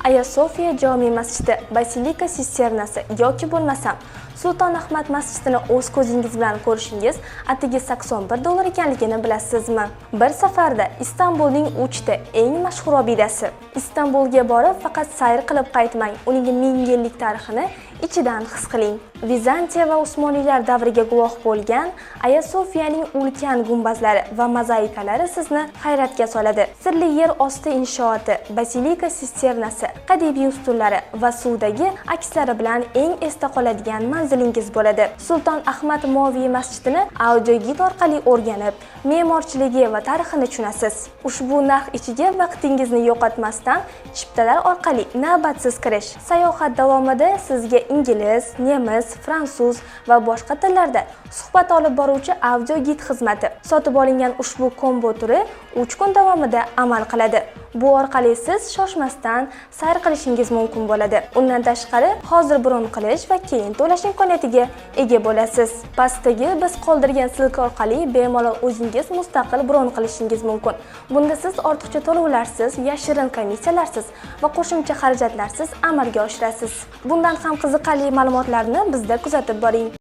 Aya Sofiya jome masjidi, Basilika sisternasi yoki bo'lmasam Sulton Ahmad masjidini o'z ko'zingiz bilan ko'rishingiz atigi 81 dollar ekanligini bilasizmi? Bir safarda Istanbulning 3 ta eng mashhur obidasi. Istanbulga borib, faqat sayr qilib qaytmang, uning ming yillik tarixini ichidan his qiling. Vizantiya va Usmoniylar davriga guvoh bo'lgan Aya Sofiyaning ulkan gumbazlari va mozaikalari sizni hayratga soladi. Sirli yer osti inshooti, Basilika sisternasi, qadimiy ustunlari va suvdagi akslari bilan eng esda qoladigan manzilingiz bo'ladi. Sulton Ahmad Moviy masjidini audiogid orqali o'rganib, me'morchiligi va tarixini tushunasiz. Ushbu narx ichiga vaqtingizni yo'qotmasdan chiptalar orqali navbatsiz kirish. Sayohat davomida sizga ingliz, nemis, fransuz va boshqa tillarda suhbat olib boruvchi audiogid xizmati. Sotib olingan ushbu kombo turi 3 kun davomida amal qiladi. Bu orqali siz shoshmasdan sayr qilishingiz mumkin bo'ladi. Undan tashqari, hozir bron qilish va keyin to'lash imkoniyatiga ega bo'lasiz. Pastdagi biz qoldirgan ссылка orqali bemalol o'zingiz mustaqil bron qilishingiz mumkin. Bunda siz ortiqcha to'lovlarsiz, yashirin komissiyalarsiz va qo'shimcha xarajatlarsiz amalga oshirasiz. Bundan ham qiziqarli ma'lumotlarni bizda kuzatib boring.